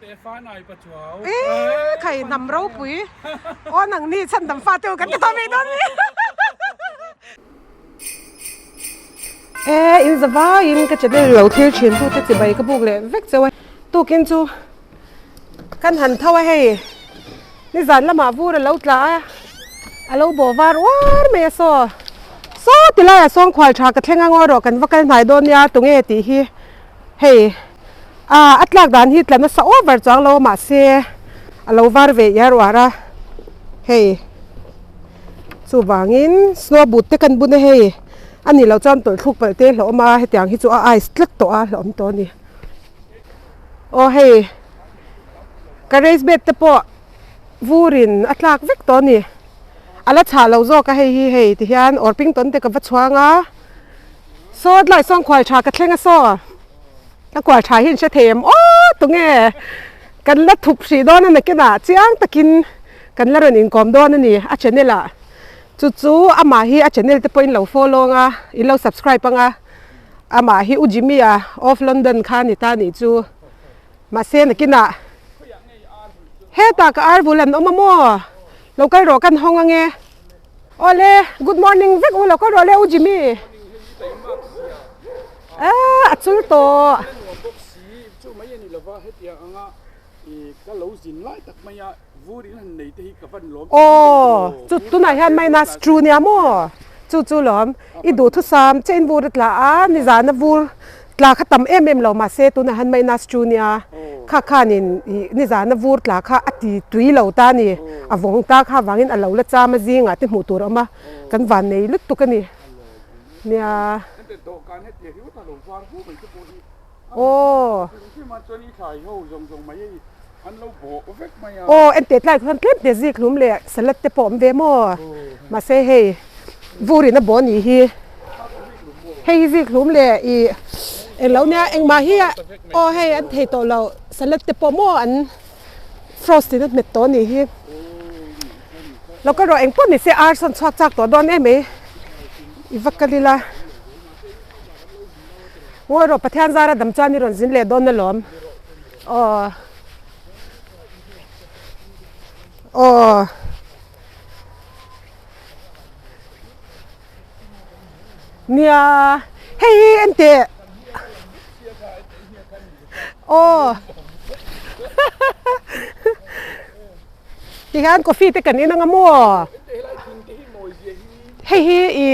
Ee khai hnam ropui aw nang ni chhandam fa te u kan ti tawh mai dawn mi. Ee in za vaiin ka channel lo thlir thin tu te chibai ka buk leh vek cheu a tukin chu kan han tho a hei nizan lamah vur a lo tla a a lo bawh var uar mai a saw saw ti laiah sawn khual tha ka thleng a ngawi rawh kan va kal hnai dawn nia tunge tih hi hei ah a tlak dan hi tla nasa over chuang lo mahse a lo var ve iar uar a hei. Chuvangin snow boot te kan bun a hei, a nih loh chuan tawlh thluk palh te hlauhawm a, hetiang hi chu a ice tlat tawh a hlauhawm tawh a ni. Aw hei ka race bed te pawh vurin a tlak vek tawh a ni, a la chhah lo zawk a hei hi hei tihian Orpington te ka va chhuang a, saw tlai sawn khual tha ka thleng a saw, ka kual tha hi an hre thei em aw tunge kan la thup hrih dawn a nakinah chiang takin. Kan la rawn inkawm dawn a ni a channel ah chu chu amah hi a channel te pawh in lo follow anga in lo subscribe anga amah hi u Jimmy a of London kha a ni ta nih chu mahse nakinah hetah ka ar bul an awm a maw lo kal rawh kan hawng ange awle good morning vek u lo kal rawh le u Jimmy ah a chul tawh. Aw, chu tunah hian minus two nia maw? Chu chu lawm, i duhthusam che in vur a tla a, nizana vur tla kha tam em em lo mahse tunah hian minus two nia, kha khanin ih nizana vur tla kha a ti tui lo ta a ni, a vawng ta kha avangin a lo la cham a zingah te hmuh tur a awm a, kan van nei lutuk a ni nia. Aw. Aw en teh tlai khan tlem te zik hlum leh salad te pawh awm ve maw mahse hei vur in a bawh anih hi hei hi zik hlum leh ih englo nia engmah hi aw hei an thei tawh lo salad te pawh maw an frost in a hmet tawh anih hi lo kal rawh engpawh ni se ar sawn chhuak chak tawh dawn em mai i va kal ila. Ngawi rawh Pathian zara dam chuan i rawn zin leh dawn alawm. Aw. Aw. Nia hei hi enteh. Aw. Tihian coffee te kan in anga maw? Hei hi i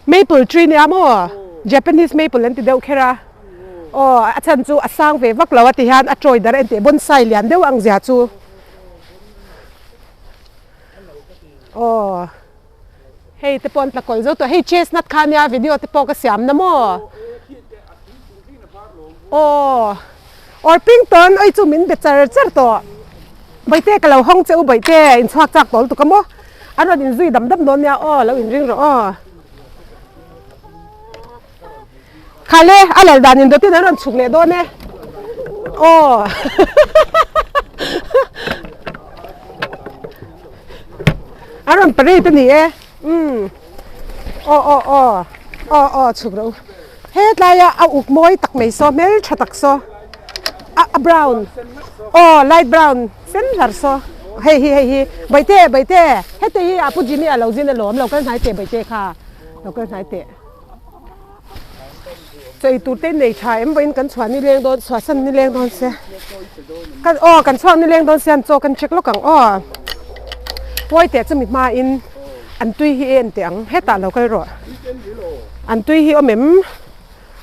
maple tree nia maw? Japanese maple an ti deuh kher a. Aw a chhan chu a sang ve vak lo a ti hian a tawi dar en teh bonsai lian deuh ang zia chu. Aw hei te pawh an tla kawl zo tawh hei chestnut kha nia video te pawh ka siam na maw? Aw Orpington oi chu min be char char tawh. Bawihte ka lo hawng che u Bawihte in chhuak chak tawl tuk a maw? An rawn inzui dam dam dawn nia aw lo inring rawh aw. Khale a lal dan in dawtin an rawn chhuk leh dawn e aw. An rawn parade a ni e umm aw aw aw aw aw chhuk rawh u. Hetlaia a uk mawi tak mai saw hmeltha tak saw a a brown aw light brown sen hlar saw hei hi hei hi bawihte bawihte heti hi a pu Jimmy a lo zin alawm lo kal hnai teh bawihte kha lo kal hnai teh chei tur te nei tha em vawiin kan chhuah nileng dawn chhuah san nileng dawn se kan aw kan chhuak nileng dawn sia chaw kan check lawk ang aw pawi teh chumi hmain an tui hi en teh ang hetah lo kal rawh. An tui hi awm em?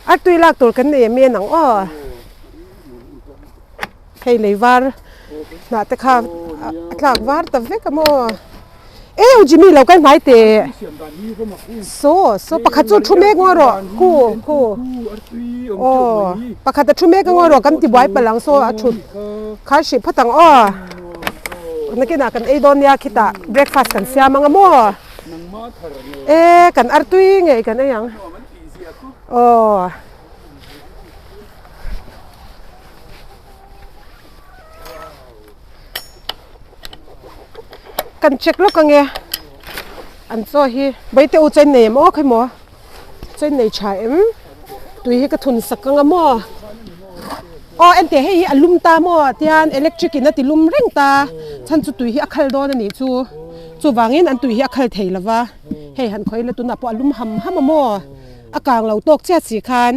A tui lak tur kan nei em en ang aw. Hei lei var hnah te kha a tlak var ta vek a maw. E u Jimmy lo kal hnai teh. Saw saw pakhat chu thu mek ngaw rawh khu khu aw pakhat a thu mek ngaw rawh kan ti buai palh ang saw a thut kha hrih phawt ang aw. Nakinah kan ei dawn nia khitah breakfast kan siam ang a maw. E kan artui ngei kan ei ang aw kan check lawk ange an chaw hi baite u chain nei em aw khawi maw chain nei tha em tui hi ka thun sak anga maw. Aw enteh hei hi a lum ta maw tihian electric in a ti lum reng ta chhan chu tui hi a khal dawn a nih chu chuvangin an tui hi a khal thei lo va hei han khawi la tunah pawh a lum ham ham a maw a kang lo tawk chiah si khan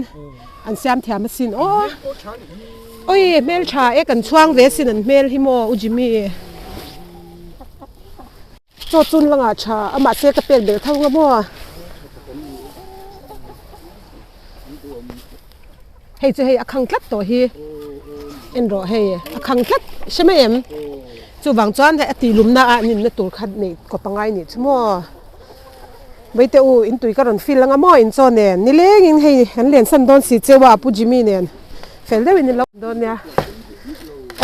an siam thiam asin aw awi hmeltha e kan chhuang ve asin an hmel hi maw u Jimmy. Chaw chun la ngah tha a mahse ka pek belh tho nga maw. Hei chu hei a khang tlat tawh hi en rawh hei a khang tlat hre mai em chuvang chuan hei a tih lumna ah ninna tur kha neih kawp angai nih chu maw Vaite u in tui ka rawn fill anga maw in chaw nen nileng in hei an len san dawn si cheu a Pu Jimmy nen fel deuh in in lo awm dawn nia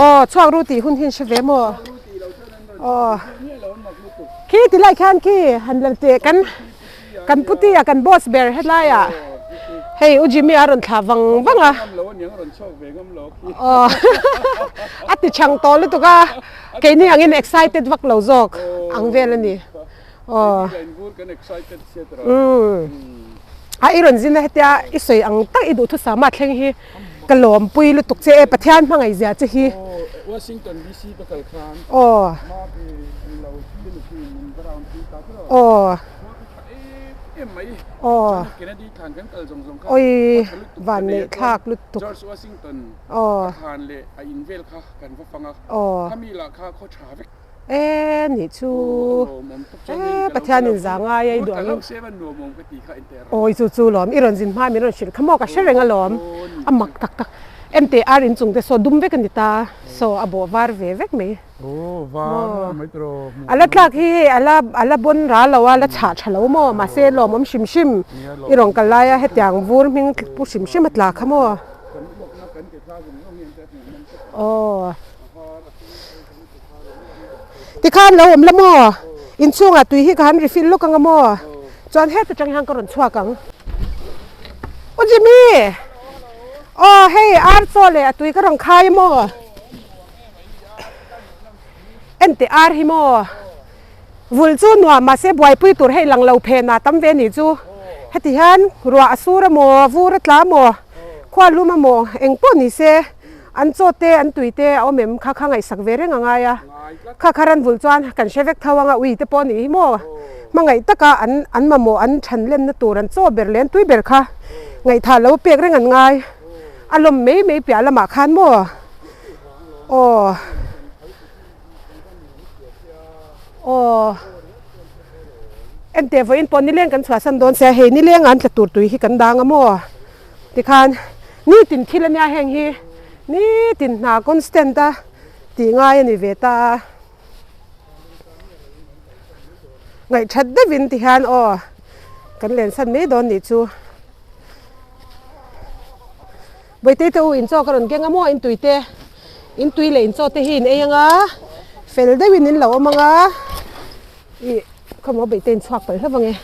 aw chhuak ru tih hun hi in hre ve maw. Aw khi ti lai khian khi han la teh kan kan puti a kan boss ber helai ah hei u Jimmy a rawn thlah vang vang a aw a ti chhang tawh lutuk a keini angin excited vak lo zawk ang vel a ni aw umm a i rawn zin a hetia i sawi ang tak i duhthusam a thleng hi. Ka lawmpui lutuk che e, Pathian hmangaih zia che hi. Aw. Aw. Aw. Oi van neih thlak lutuk. Aw. Aw. E nih chu e Pathian in za ngai a i duh ang awi chu chu lawm i rawn zin hma min rawn hrilh kha maw ka hre reng alawm a mak tak tak emte ar inchung te saw dum vek a ni ta saw a bawh var ve vek mai a la tlak hi hei a la a la bawn ral lo a la chhah tha lo maw mahse lawmawm hrim hrim i rawn kal lai a hetiang vur hming pu hrim hrim a tla kha maw aw. Tikhan lo awm la maw? Inchhungah tui hi ka han refill lawk anga maw? Chuan heta tang hian ka rawn chhuak ang. U Jimmy! Aw hei ar chaw leh a tui ka rawn khai a maw? Enteh ar hi maw? Vul chu nuam mahse buaipui tur hei lang lo phen a tam ve nih chu. Heti hian ruah a sur a maw, vur a tla maw, khua lum a maw eng pawh ni se an chaw te an tui te a awm em kha kha ngaihsak ve reng a ngai a. Kha kha ran vul chuan kan hre vek tho anga ui te pawh nih hi maw. Hmangaih taka an an mamawh an than lenna tur an chaw ber leh an tui ber kha ngaihthah lo pek reng an ngai. A lawm mai mai piah lamah khan maw aw. Aw enteh vawiin pawh nileng kan chhuahsan dawn sia hei nileng ah an tla tur tui hi kan dang a maw tikhan nitin thil ania heng hi nitin hna constant a tih ngai a ni ve ta a ngaihthat deuhin tihian aw kan lensan mai dawn nih chu. Bawihte te u in chaw ka rawn keng a maw in tui te in tui leh in chaw te hi in ei anga fel deuhin in lo awm anga ih khawmaw bawihte in chhuak palh hlauh ange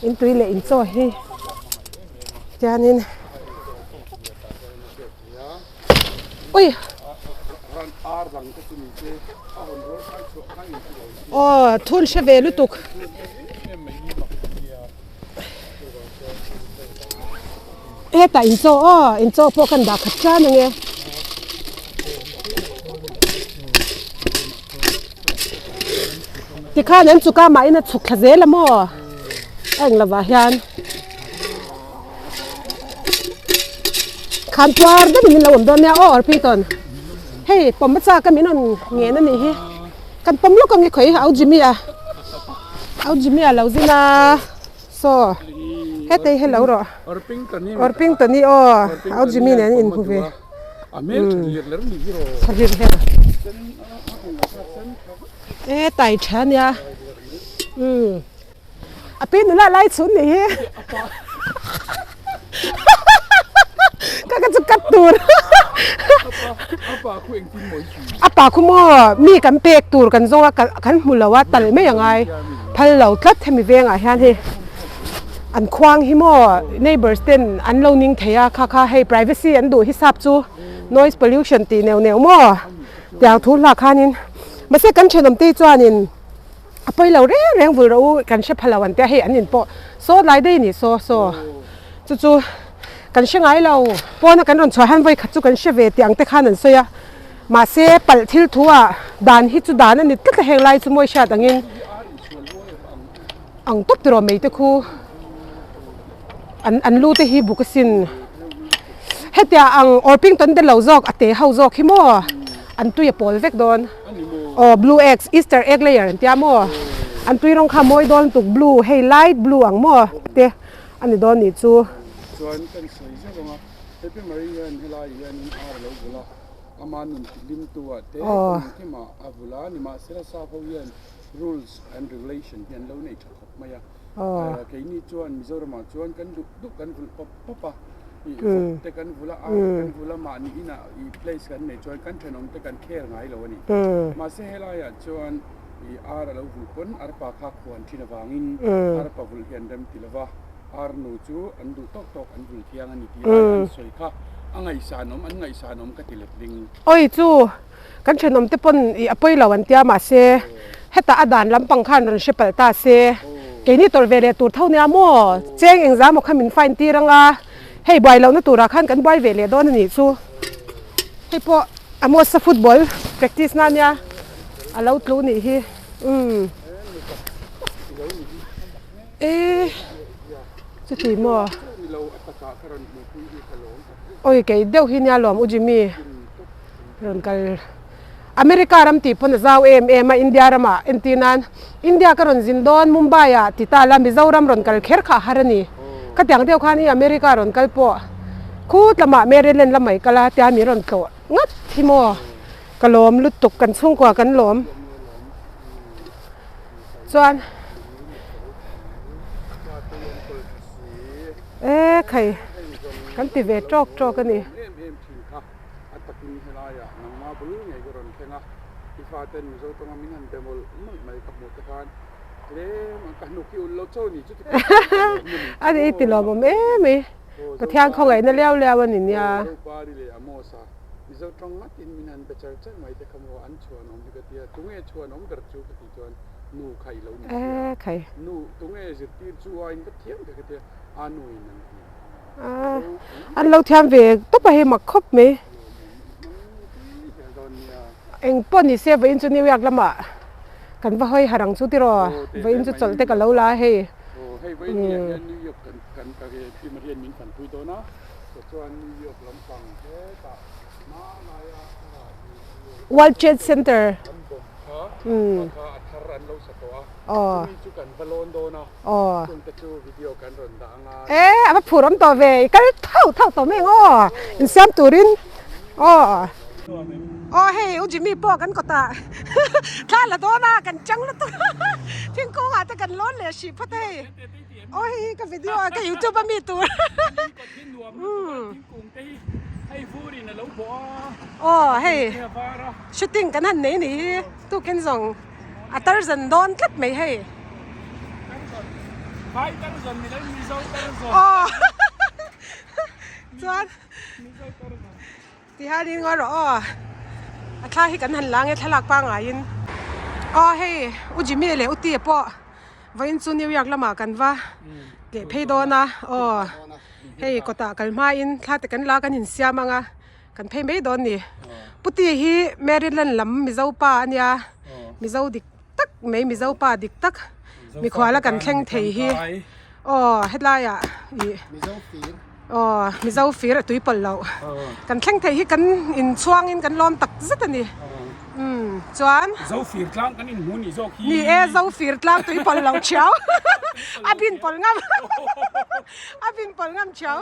in tui leh in chaw hi tianin ui aw thun hre ve lutuk. Hetah in chaw aw in chaw pawh kan dah khat tan ang e. Tikhan an chuk a mahin a chhuk thla zel a maw a eng lovah hian khan puar deuhin min lo awm dawn nia aw Arpitawn hei pawm a chak a min rawn ngen a nih hi kan pawm lawk ang e khawi au Jimmy a au Jimmy a lo zin a. Saw hetei hello rawh Orpington i aw au Jimmy nen an inhmu ve tha lir her e tai tha ania umm a pi nula lai chhun nih hi ka ka chu cut tur a pa khu maw mi kan pek tur kan zawng a kan hmu lo a tal mai a ngai phal lo tlat hemi vengah hian hei an khuang hi maw neighbours ten an lo ning thei a kha kha hei privacy an duh hisap chu noise pollution tih neuh neuh maw tiang thu hlak khanin mahse kan thenawm te chuanin a pawi lo reng reng vul rawh u kan hre pha lo an tia hei an in pawh saw lai daih a ni saw saw chu chu. Kan hre ngai lo, pawna kan rawn chhuah hian vawi khat chu kan hre ve tih ang te khan an sawi a. Mahse, palh thil thu ah dan hi chu dan a ni tlat a, heng lai chu mawi hriat angin ang tawp tiraw mai te khu an an lu te hi buk asin. Hetia ang Orpington te lo zawk a te ho zawk hi maw an tui a pawl vek dawn. Aw blue eggs, easter egg layer an tia maw an tui rawng kha mawi dawn tuk blue hei light blue ang maw te. A ni dawn nih chu. Chuan kan sawi zeuh ang a, Happy Marie hian helai hianin ar a lo vul a, ama nun tihlimtu ah te engkimah a vul a, nimahsela sap ho hian rules and regulation hi an lo nei tha khawp mai a, keini chuan Mizoramah chuan kan duh duh kan vulh pawp pawp a, ih vawk te kan vul a, ar te kan vul a, mahni inah ih place kan nei chuan kan thenawm te kan care ngai lo a ni. Mahse helaiah chuan. I ar a lo vulh pawn arpa kha khuan thin avangin arpa vulh hi an rem ti lova, ar nu chu an duh tawk tawk an vulh thiang a ni tih lai an sawi kha a ngaihsanawm, an ngaihsanawm ka ti let ling. Awi chu kan thenawm te pawn i a pawi lo an tia mahse hetah a dan lampang khan rawn hre palh ta se keini tawlh ve leh tur tho nia maw cheng engzah maw kha min fine tir anga hei buai lohna turah khan kan buai ve leh dawn a nih chu hei pawh Amos-a football practice na nia. A lo tlu nih hi umm e chuti maw awi kei deuh hi nia lawm u Jimmy rawn kal America ram tih pawn a zau em em a India ramah entir nan India ka rawn zin dawn Mumbai ah ti ta la Mizoram rawn kal kher kha a har a ni khatiang deuh khan i America rawn kal pawh khut lamah Maryland lamah i kal a tia mi rawn tlawh nghat hi maw. Ka lawm lutuk kan chhungkua kan lawm chuan e khai kan ti ve tawk tawk a ni. A ni ti lawmawm em mai Pathian khawngaihna liau liau a ni nia. Mizo tawng ngat in min han be char char mai te kha maw an chhuan awm hi ka tia tunge chhuan awm ber chu ka tih chuan nu kha i lo ni sia nu tunge zirtir chu a in va thiam ve ka tia a nu in an ti an lo thiam ve tawp a hei mak khawp mai eng pawh ni se vawiin chu New York lamah kan va hawi harh ang chu tiraw vawiin chu chawlh te ka lo la a hei. Aw hei vawiin ni ah hian New York kan kan ka pi Marian min fanpui dawn a. World Trade Center e a va phur awm tawh ve i kal thauh thauh tawh mai ang aw insiam turin aw aw hei u Jimmy pawh kan kawtah thla la dawn a kan chang lutuk a thingkung ah te kan lawn leh hrih phawt a hei. Aw hei hi ka video a ka youtube a mi tur aw hei shooting kan han nei ni hi tukin zawng a tarzan dawn tlat mai hei aw chuan Tihianin ngawi rawh aw, a thla hi kan han la nge thlalak pangaiin aw hei U Jimmy leh U Tia pawh vawiin chu New York lamah kan va leh phei dawn a aw hei kawtah kal hmain thla te kan la kan insiam ang a kan phei mai dawn ni. Pu Tia hi Maryland lam Mizo pa a nia Mizo dik tak mai Mizo pa dik tak mikhuala kan thleng thei hi aw hetlaiah ih aw Mizo fir a tui pawlh loh kan thleng thei hi kan inchhuangin kan lawm tak zet a ni umm chuan Zo fir tlang kan inhmu nih zawk hi ni e Zo fir tlang tui pawlh loh thiau a bin pawlh ngam a bin pawlh ngam thiau.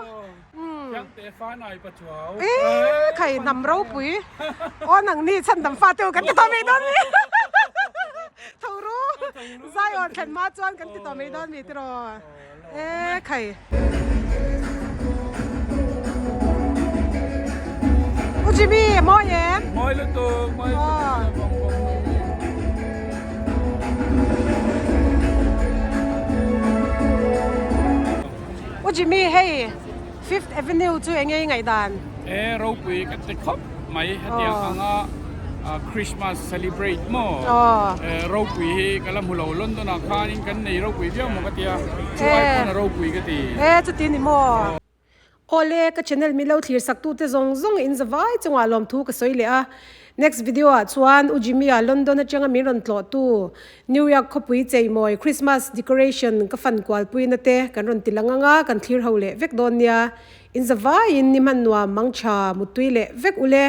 Eee khai hnam ropui aw nang ni chhan dam fa teu kan ti tawh mai dawn mi tho ru Zion thlen hma chuan kan ti tawh mai dawn mi tiraw eee khai. U Jimmy mawi em? Mawi lutuk mawi lutuk. U Jimmy hei Fifth Avenue chu eng nge i ngaihdan? E ropui ka ti khawp mai hetiang anga Christmas celebrate maw ropui hi ka la hmu lo London ah khanin kan nei ropui viau maw ka tia chu ai pawn a ropui ka ti. E chuti ni maw? Awle, ka channel min lo thlir sak tute zawng zawng in zavai chungah lawmthu ka sawi leh a. Next video ah chuan U Jimmy-a London atanga min rawn tlawh tu New York khawpui cheimawi Christmas decoration ka fan kualpuina te kan rawn ti lang anga kan thlir ho leh vek dawn nia. In zavaiin ni hman nuam mang tha muttui leh vek ule.